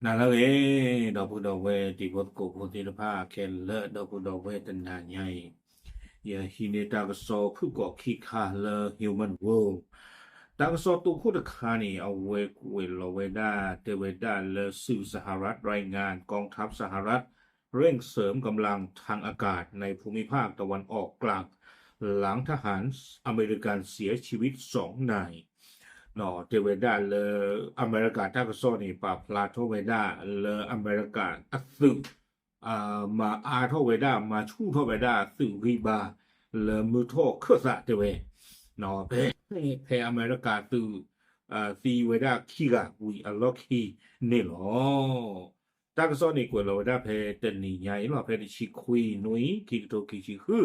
နၤလၢအဂ့ၤ ဒီပုၢ်ဒီဝဲၢ်တံၤဖိသကိးဖိသ့ၣ်တဖၣ်ခဲလၢာ် ဒီပုၢ်ဒီဝဲၢ်တနၤညါအံၤ ယဟံးန့ၢ်တၢ်ကစီၣ်ဖုၣ်ကိာ်ခံခါလၢ Human World တၢ်ကစီၣ်တိခိၣ်တခါန့ၣ် အဝဲကွဲးလီၤဝဲဒၣ် တဲဝဲဒၣ်လၢ สื่อสหรัฐรายงาน กองทัพสหรัฐเร่งเสริมกำลังทางอากาศในภูมิภาคตะวันออกกลาง หลังทหารอเมริกันเสียชีวิตสองนาย တဲဝဲဒၣ်လၢ အမဲရကၤတၢ်ကစီၣ်န့ၣ် ပာ်ဖျါထီၣ်ဝဲဒၣ်လၢအမဲရကၤအသုး မၤအါထီၣ်ဝဲဒၣ် မၤဆူၣ်ထီၣ်ဝဲဒၣ်သုးဂံၢ်ဘါ လၢမုၢ်ထီၣ်ခၢၣ်သးတဲဝဲ ဖဲအမဲရကၤသုး သံဝဲဒၣ်ခံဂၤဝံၤအလီၢ်ခံန့ၣ်လီၤ. တၢ်ကစီၣ်န့ၣ်ကွဲးလီၤဝဲဒၣ်ဖဲတနံၤညါအံၤလီၤ ဖဲတဆံခွံနွံ ခံကထိခံဆံဃု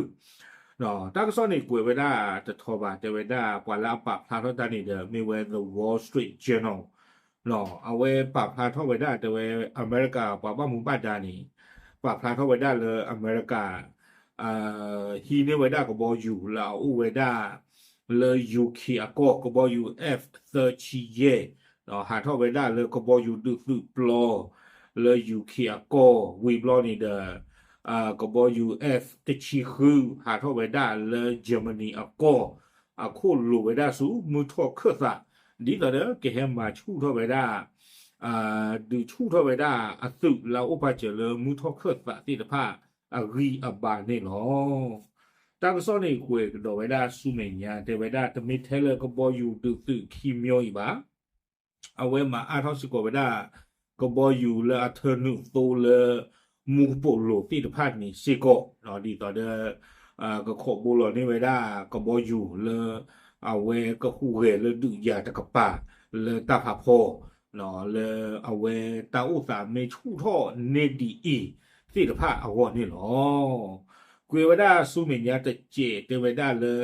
တၢ်ကစီၣ်န့ၣ်ကွဲးဝဲဒၣ်တထီဘၣ် တဲဝဲဒၣ်ပှၤလၢအပာ်ဖျါထီၣ်တၢ်န့ၣ်ဒီး မ့ၢ်ဝဲ The Wall Street Journal အဝဲပာ်ဖျါထီၣ်ဝဲဒၣ် တဲဝဲအမဲရကၤပှၤဘၣ်မူဘၣ်ဒါန့ၣ် ပာ်ဖျါထီၣ်ဝဲဒၣ်လၢအမဲရကၤ ဟံးန့ၢ်ဝဲဒၣ်ကဘီယူၤလၢအအိၣ်ဝဲဒၣ် လၢ UK အကီၢ် ကဘီယူၤ F သၢဆံယဲၢ် ဟးထီၣ်ဝဲဒၣ်လၢကဘီယူၤဒုးသုးပျီ လၢ UK အကီၢ် ဝံၤဘျီန့ၣ်ဒီး ကဘီယူၤ F တဆံဃု ဟးထီၣ်ဝဲဒၣ်လၢ Germany အကီၢ် အခိၣ်လိၤဝဲဒၣ်ဆူမုၢ်ထီၣ်ခၢၣ်သး ဒ်သိးဒီးကဟဲမၤဆူၣ်ထီၣ်ဝဲဒၣ် ဒုးဆူၣ်ထီၣ်ဝဲဒၣ်အသုးလၢအအိၣ်ပာ်စၢၤလၢမုၢ်ထီၣ်ခၢၣ်သးသ့ၣ်တဖၣ်အဂံၢ်အဘါန့ၣ်လီၤ. တၢ်ကစီၣ်န့ၣ်ကွဲးကဒီးဝဲဒၣ်ဆူမဲာ်ညါ တဲဝဲဒၣ်တမ့ၢ်ထဲလၢကဘီယူၤဒုးသုးခံမျိုးအံၤဘၣ် အဝဲမၤအါထီၣ်စ့ၢ်ကီးဝဲဒၣ် ကဘီယူၤလၢအထၢနုာ်သိလၢ မူကပိာ်လိၤသ့ၣ်တဖၣ်န့ၣ်စ့ၢ်ကီး ဒ်သိးဒီး ကခိးဘိလီၤန့ၢ်ဝဲဒၣ်ကဘီယူၤလၢ အဝဲကဟူးဂဲၤလၢဒုးယၤတကပၤ လၢတၢ်ဖးဖီ လၢအဝဲတၢ်အိၣ်သးမ့ၢ်ဆူၣ်ထီၣ်န့ၢ်ဒ်အံၤသ့ၣ်တဖၣ်အဂီၢ်န့ၣ်လီၤ. ကွဲးဝဲဒၣ်ဆူမဲာ်ညါတစဲးတဲဝဲဒၣ်လၢ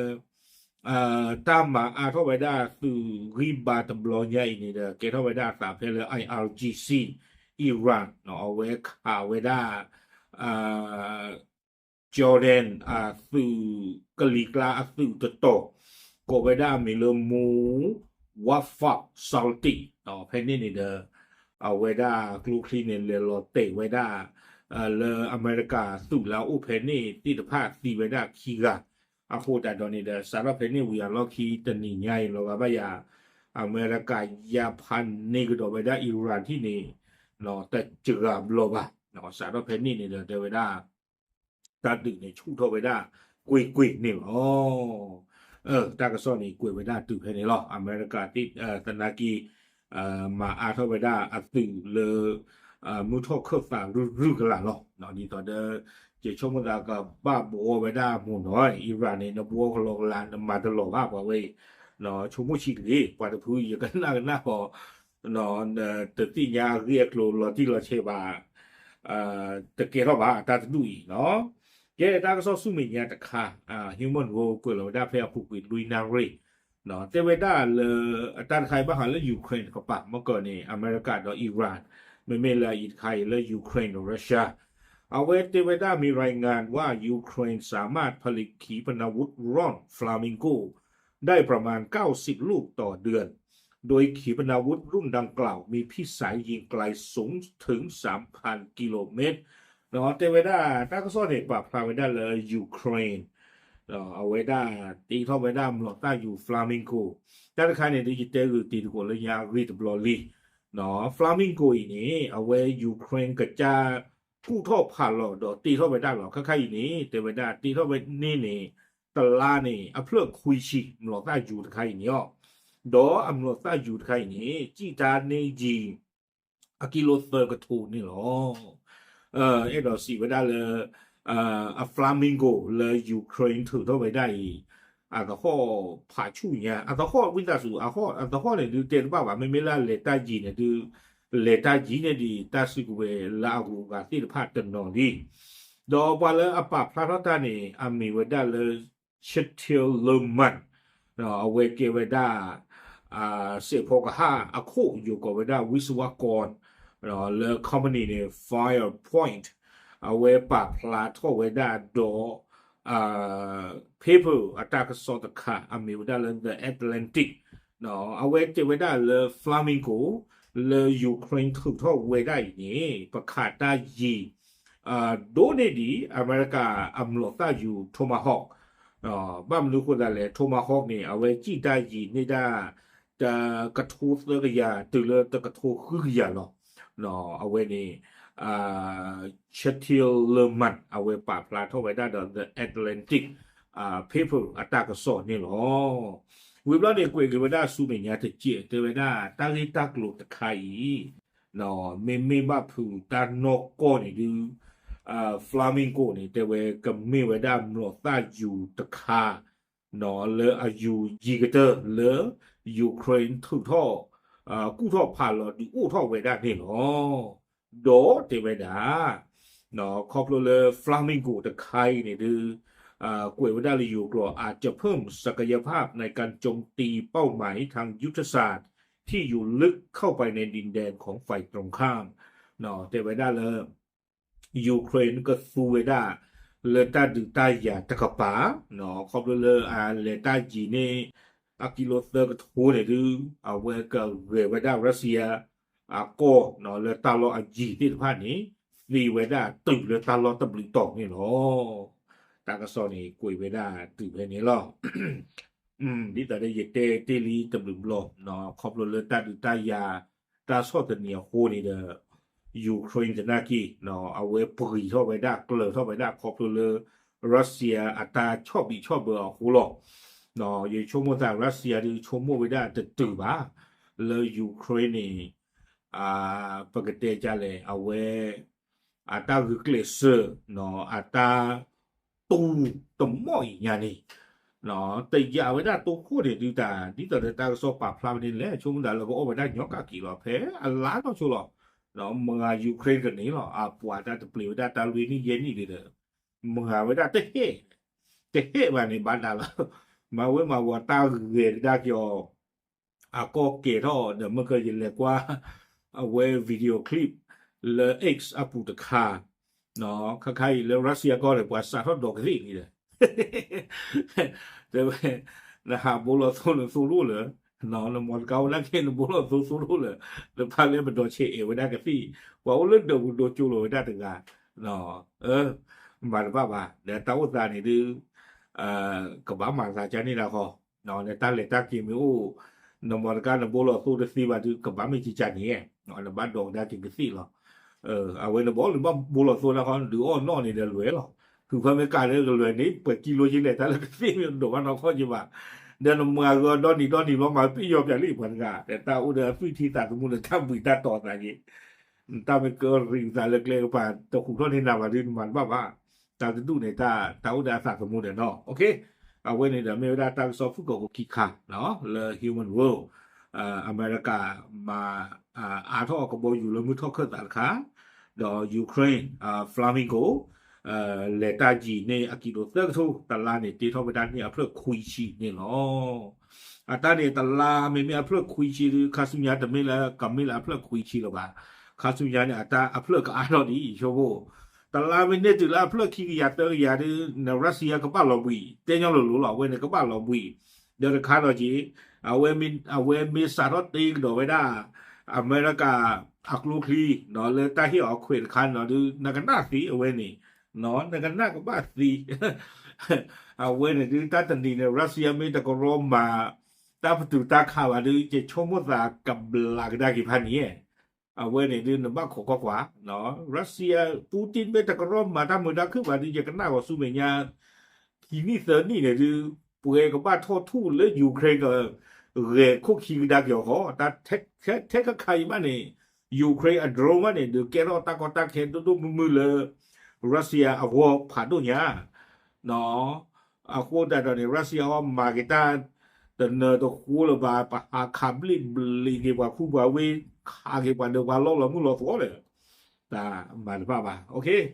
တၢ်မၤအါထီၣ်ဝဲဒၣ်သုးဂံၢ်ဘါတဘျီညါအံၤန့ၣ်ဒီး ကဲထီၣ်ဝဲဒၣ်အသးဖဲလၢ I R G C Iran အဝဲခးဝဲဒၣ် Jordan အသုးကလံၤကျါအသုးတတီၤ ကိးဝဲဒၣ်အမံၤလၢ Muwafaq Salti ဖဲန့ၣ်န့ၣ်ဒီး အဝဲဒၣ်ကျိချံန့ၣ် လဲၤလီၤတဲာ်ဝဲဒၣ် လၢအမဲရကၤသုးလၢအအိၣ်ဖဲန့ၣ်သ့ၣ်တဖၣ်သံဝဲဒၣ်ခံဂၤ အဃိသတးဒီးန့ၣ်ဒီး စးထီၣ်ဖဲန့ၣ်ဝံၤအလီၢ်ခံတနံၤညါအံၤ လီၤဂာ်ဘၣ်ယၤ အမဲရကၤယါဖးန့ၢ်ကဒီးဝဲဒၣ် Iran ထံၣ်န့ၣ် တစှၤဘျီဘၣ် စးထီၣ်ဖဲန့ၣ်န့ၣ်ဒီး တဲဝဲဒၣ် တၢ်ဒုးန့ၣ်ဆူၣ်ထီၣ်ဝဲဒၣ်ကွ့ၢ်ကွ့ၢ်န့ၣ်လီၤ. တၢ်ကစီၣ်န့ၣ်ကွဲးဝဲဒၣ်တုၤဖဲန့ၣ်လီၤ. အမဲရကၤသနာ်က့ မၤအါထီၣ်ဝဲဒၣ်အသုးလၢ မုၢ်ထီၣ်ခၢၣ်သးရုၢ်ရုၢ်ကလာ်လီၤ. ဒ်သိးဒီး ယဆိကမိၣ်သးကဘၣ်ဘှီဝဲဒၣ်မိၢ်နီၤ Iran န့ၣ် နဘှီကလီကလီ နမၤတလီၤဘၣ်ပှၤဝဲအံၤ ဆိကမိၣ်ဆံးတဂ့ၤ ပှၤတဖုယကနၣ်ကနၣ်ဃီ တသ့ၣ်ညါအဂ့ၢ်အကျိၤလီၤတံၢ်လီၤဆဲးဘၣ် တကဲထီၣ်ဘၣ်တၢ်တဒူၣ်အံၤလီၤ. ကဲတၢ်ကစီၣ်ဆူမဲာ်ညါတခါ Human World ကွဲးလီၤဝဲဒၣ်ဖဲအပူၤကွံာ်လွံၢ်နၣ်ရံၣ် တဲဝဲဒၣ်လၢ အတၢ်တခါအံၤဘၣ်ဃးလၢ Ukraine တကပၤ မ့ၢ်ကီၢ်န့ၣ် အမဲရကၤဒီး Iran မ့မ့ၢ်လၢအံၤတခါအံၤလၢ Ukraine ဒီး Russia အဝဲတဲဝဲဒၣ် มีรายงานว่า ยูเครนสามารถผลิตขีปนาวุธร่อน Flamingo ได้ประมาณเก้าสิบลูกต่อเดือน โดยขีปนาวุธรุ่นดังกล่าวมีพิสัยยิงไกลสูงถึงสามพันกิโลเมตร တဲဝဲဒၣ် တၢ်ကစီၣ်န့ၣ် ပာ်ဖျါဝဲဒၣ်လၢ Ukraine အဝဲဒၣ်တ့ထီၣ်ဝဲဒၣ်မျိာ်သၣ်ယူၤ Flamingo တၢ်တခါန့ၣ်ဒီး ယတဲဂုာ်တံၤသကိးလၢညါအဂ့ၢ်တဘျီလံ Flamingo အံၤန့ၣ် အဝဲ Ukraine ကစၢ်ကူၣ်ထီၣ်ဖးလီၤဒီးတ့ထီၣ်ဝဲဒၣ်လီၤ. ခဲခါအံၤန့ၣ် တဲဝဲဒၣ်တ့ထီၣ်ဝဲန့ၣ်န့ၣ် တလါန့ၣ် အဖျၢၣ်ခွံဆံ မျိာ်သၣ်ယူၤတခါအံၤန့ၣ်လီၤ. ဒီးအမျိာ်သၣ်ယူၤတခါအံၤန့ၣ် စံၣ်တၢ်န့ၢ်ယံၤ အကံလိသၢကထိန့ၣ်လီၤ. အဲၣ်ဒိးစံးဝဲဒၣ်လၢ အ Flamingo လၢ Ukraine ထုးထီၣ်ဝဲဒၣ်အံၤ အသဟီၣ်ဖးဆူၣ်ညါ အသဟီၣ်ဝံသးစူၤ အသဟီၣ်န့ၣ်ဒုးတဲတဘၣ်ဘၣ် မ့မ့ၢ်လၢအလဲၤတၢ်ယံၤန့ၣ်ဒုး လဲၤတၢ်ယံၤန့ၣ်ဒ်တၢ်စုကဝဲၤလၢအဂုၤအဂၤသ့ၣ်တဖၣ်တနီၤလံ. ဒီးပှၤလၢအပာ်ဖျါထီၣ်တၢ်န့ၣ် အမ့ၢ်ဝဲဒၣ်လၢ Chattil Leman အဝဲကဲဝဲဒၣ် စဲးဖီကဟၣ်အခိၣ် ယိၤကိးဝဲဒၣ် ဝံစဝါကီၢ် လၢ company န့ၣ် Firepoint အဝဲပာ်ဖျါထီၣ်ဝဲဒၣ်ဒီး paper အတၢ်ကစီၣ်တခါ အမ့ၢ်ဝဲဒၣ်လၢ The Atlantic အဝဲတဲဝဲဒၣ်လၢ Flamingo လၢ Ukraine ထုးထီၣ်ဝဲဒၣ်အံၤန့ၣ် ပခးတၢ်ယံၤ ဒိၣ်န့ၢ်ဒံး အမဲရကၤအမျိာ်သၣ်ယူၤ Tomahawk ဘၣ်မနုၤဃိသတးလဲၣ် Tomahawk န့ၣ် အဝဲစံၣ်တၢ်ယံၤန့ၢ်ဒၣ် တကထိသၢကယၤ တုၤလၢတကထိဃုကယၤလီၤ. အဝဲန့ၣ် Chatillon Leman အဝဲပာ်ဖျါထီၣ်ဝဲဒၣ်ဒီး The Atlantic Paper အတၢ်ကစီၣ်န့ၣ်လီၤ. ဝံၤဘျီန့ၣ် ကွဲးက့ၤဝဲဒၣ်ဆူမဲာ်ညါတစဲး တဲဝဲဒၣ် တၢ်ဂ့ၢ်တၢ်ကျိၤတခါအံၤ မ့မ့ၢ်ဘၣ်ဖုးတၢ်နီၢ်ကီၢ်န့ၣ်ဒုး Flamingo န့ၣ် တဲဝဲကမ့ၢ်ဝဲဒၣ်မျိာ်သၣ်ယူၤတခါ လၢအယူၤယံၤကတၢၢ်လၢ Ukraine ထုးထီၣ် ကူၣ်ထီၣ်ဖးလီၤဒုးအိၣ်ထီၣ်ဝဲဒၣ်န့ၣ်လီၤ. ဒီးတဲဝဲဒၣ် ခီဖျိလၢ Flamingo တခါအံၤန့ၣ်ဒုး ကွဲးဝဲဒၣ်လၢယိၤကျိာ် อาจจะเพิ่มศักยภาพในการโจมตีเป้าหมายทางยุทธศาสตร์ที่อยู่ลึกเข้าไปในดินแดนของฝ่ายตรงข้าม တဲဝဲဒၣ်လၢ Ukraine ကသူဝဲဒၣ် လၢတၢ်ဒုးတၢ်ယၤတကပၤ ခီဖျိလၢအလဲၤတၢ်ယံၤန့ၢ် အကံလိသၢကထိန့ၣ်ဒုး အဝဲကဂဲၤဝဲဒၣ် Russia အကီၢ် လၢတၢ်လီၢ်အယံၤသ့ၣ်တဖၣ်န့ၣ် သ့ဝဲဒၣ်တုၤလၢတၢ်လီၢ်တဘျုးတီၤန့ၣ်လီၤ. တၢ်ကစီၣ်န့ၣ် ကွဲးဝဲဒၣ်တုၤဖဲန့ၣ်လီၤ. ဒ်သိးဒီးယတဲတ့ၢ်လံတဘျုးဘျီ ခီဖျိလၢတၢ်ဒုးတၢ်ယၤ တၢ်ဆီၣ်သနံးအဃိန့ၣ်ဒီး Ukraine သနာ်က့ အဝဲပှံာ်ထီၣ်ဝဲဒၣ် ကျၢၤထီၣ်ဝဲဒၣ် ခီဖျိလၢ Russia အတၢ်ဆီၣ်ဘံးဆီၣ်ဘၢအဃိလီၤ. ယဆိကမိၣ်သး Russia ဒုးဆိကမိၣ်ဝဲဒၣ်တတုၤဘၣ် လၢ Ukraine န့ၣ် ပကတဲဒ်လဲၣ် အဝဲ အတၢ်ဂုာ်ကျဲးစၢး အတၢ်တူၢ်တမီၣ်အံၤညါန့ၣ် တယာ်ဝဲဒၣ်တိခိၣ်န့ၣ်ဒုးတၢ် ဒ်သိးဒီးတၢ်ကစီၣ်ပာ်ဖျါဝဲန့ၣ်လဲၣ် ဆိကမိၣ်သးလၢကအိၣ်ဝဲဒၣ်ညီကၣ်က့ၤလီၤ ဖဲအလါနီၢ်ဆိလီၤ. မၤ Ukraine ကန့ၣ်လီၤ အပှၤတၢ်တပျံၤဝဲဒၣ်တၢ်လွံၢ်နံၣ်ယဲၢ်နံၣ်ဒုးဒီး မၤဝဲဒၣ်တဟ့ၣ် တဟ့ၣ်ဘၣ်န့ၣ် ဘၣ်နၤလီၤ. မၤဝဲမၤဝီၤတၢ်ဂဲၤကဒါက့ၤအီၤ အကီၢ်ကဲၤထီၣ်ဒီး မ့ၢ်ကယလဲၤကွၢ် အဝဲ video clip လၢ X အပူၤတခါ ခါခါအံၤလၢ Russia ကီၢ်န့ၣ် ပှၤစးထီၣ်ဒိးကသ့ၣ်လံဒီး တဲဝဲ နဟးဘိလီၤသိနသိတအိၣ်လၢၤ နမီတကါအိၣ်နာ်က့ နဘိလီၤသိသိတအိၣ်လၢၤ နပၢ်လၢပဒိးဆဲးအဲၣ်ဝဲဒၣ်ကသ့ၣ် ပှၤအိၣ်လၢဒၢးပူၤဒိးကၠိလိာ်ဝဲဒၣ်တဂၤ မၤတဘၣ်ဘၣ် ဒီးတၢ်အိၣ်သးန့ၣ်ဒုး ကဘၣ်မၤသးကန့ၣ်ဒၣ်ဃီ နတၢ်လဲၤတၢ်က့ၤမ့ၢ်အိၣ် နမီတကါနဘိလီၤသိတသ့ဘၣ်ဒုး ကဘၣ်မ့ၢ်ကကန့ၣ် နဘၣ်ဒိးကဒါက့ၤကသ့ၣ်လီၤ. အဝဲနဘီနဘၣ်ဘိလီၤသိနၤဃီ နဒုးအီၣ်နီၣ်န့ၣ်ဒီးလွဲၤလီၤ. ဟုးဖၢမ့ၢ်ကးလၢကလွဲၤန့ၣ် ပှဲၤကံလိယ့လဲၣ် တၢ်လၢကသ့ၣ်မ့ၢ်ဒိးဘၣ်နီၢ်ခီက့ဘၣ်. ဒီးနမၤဂီၤဒီနံၤဒီနံၤဘျီမၤပ့ၢ်ယီၤပၠးလံပှၤတဂၤ ဒီးတၢ်အိၣ်ဒီးအသွံၣ်ထံသးသမူဒီးတၢ်ဘှံးတၢ်တီၤသးက့ နတၢ်မ့ၢ်ကရံးသးလၢကျဲကပၤ တဟူးထီၣ်န့ၢ်နၤဘၣ်ဒုး နမၤတဘၣ်ဘၣ်. တၢ်တဒူၣ်န့ၣ် တၢ်အိၣ်ဒီးအသးသမူဒီးနီၤ အဝဲန့ၣ်ဒီးမ့ၢ်ဝဲဒၣ်တၢ်ကစီၣ်ဖုၣ်ကိာ်ဖိခံခါ လၢ Human World အမဲရကၤ မၤ အါထီၣ်ကဘီယူၤလၢမုၢ်ထီၣ်ခၢၣ်သးတခါ ဒီး Ukraine Flamingo လဲၤတၢ်ယံၤန့ၢ်အကံလိသၢကထိ တလါန့ၣ် တ့ထီၣ်ဝဲဒၣ်န့ၢ်အဖျၢၣ်ခွံဆံန့ၣ်လီၤ. အတၢ်န့ၣ်တလါမ့မ့ၢ်အဖျၢၣ်ခွံဆံဒုး ခါဆူညါတမ့ၢ်လၢ ကမ့ၢ်လၢအဖျၢၣ်ခွံဆံလၢၤဘၣ်. ခါဆူညါန့ၣ် အတၢ်အဖျၢၣ်ကအါထီၣ်ဒ်အံၤဆိဖိ တလါမ့ၢ်န့ၢ်တုၤလၢအဖျၢၣ်ခံကယၤသၢကယၤဒုး နရၢၡီယါကဘၣ်လီၤဘှံး တဲညီလိၤလိၤလီၤ အဝဲန့ၣ်ကဘၣ်လီၤဘှံး ဒီးတခါဒီးက့ၤ အဝဲမ့ၢ်စးထီၣ်တ့ကဒီးဝဲဒၣ် အမဲရကၤအကျိချံ လၢတၢ်ဟ့ၣ်အီၤခွဲးတခါန့ၣ်ဒီး နကနၣ်သ့အဝဲန့ၣ် နကနၣ်ကဘၣ်သ့ အဝဲန့ၣ်ဒုးတၢ်တနံၤန့ၣ် ရၢၡီယါမ့ၢ်တကရီမၤ တၢ်ပတုာ်တၢ်ခးဘၣ်ဒုး ယဆိကမိၣ်သးကဘျးကဒါက့ၤဖးန့ၣ် အဝဲန့ၣ်ဒုးနဘၣ်ခိးကွၢ်ကွၢ် ရၢၡီယါ ပူတ့ၣ်မ့ၢ်တကရီမၤတၢ်မုာ်တၢ်ခုၣ်ဘၣ်ဒုး ယကနၣ်ဂီၤဆူမဲာ်ညါ ခံနံၣ်သၢနံၣ်န့ၣ်ဒုး ပှဲၤကဘၣ်ထီၣ်ထူၣ်လၢ Ukraine က ဂဲၤခိၣ်ခံကဒါက့ၤအီၤဃီ တၢ်ထဲခါခါအံၤဘၣ်န့ၣ် Ukraine အ drone ဘၣ်န့ၣ် ဒုးကဲထီၣ်တၢ်ကီတၢ်ခဲဒိၣ်ဒိၣ်မုၢ်မုၢ်လၢ ရၢၡီယါအဂီၢ်ဖးဒိၣ်ညါ အဃိသတးဒီးန့ၣ် ရၢၡီယါအီၤမၤက့ၤတၢ် တနၢၤတဃိလၢၤဘၣ် ပဟးခးဘျ့ၣ်ဘျ့ၣ်က့ၤပှၤခူပှၤဝ့ၢ် ခးက့ၤပှၤဒၢးပှၤလီၢ်လီၤမုၢ်လီၤသီဒီး တၢ်မၤတဘၣ်ဘၣ်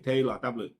ထဲအံၤလီၤ တၢ်ဘျုး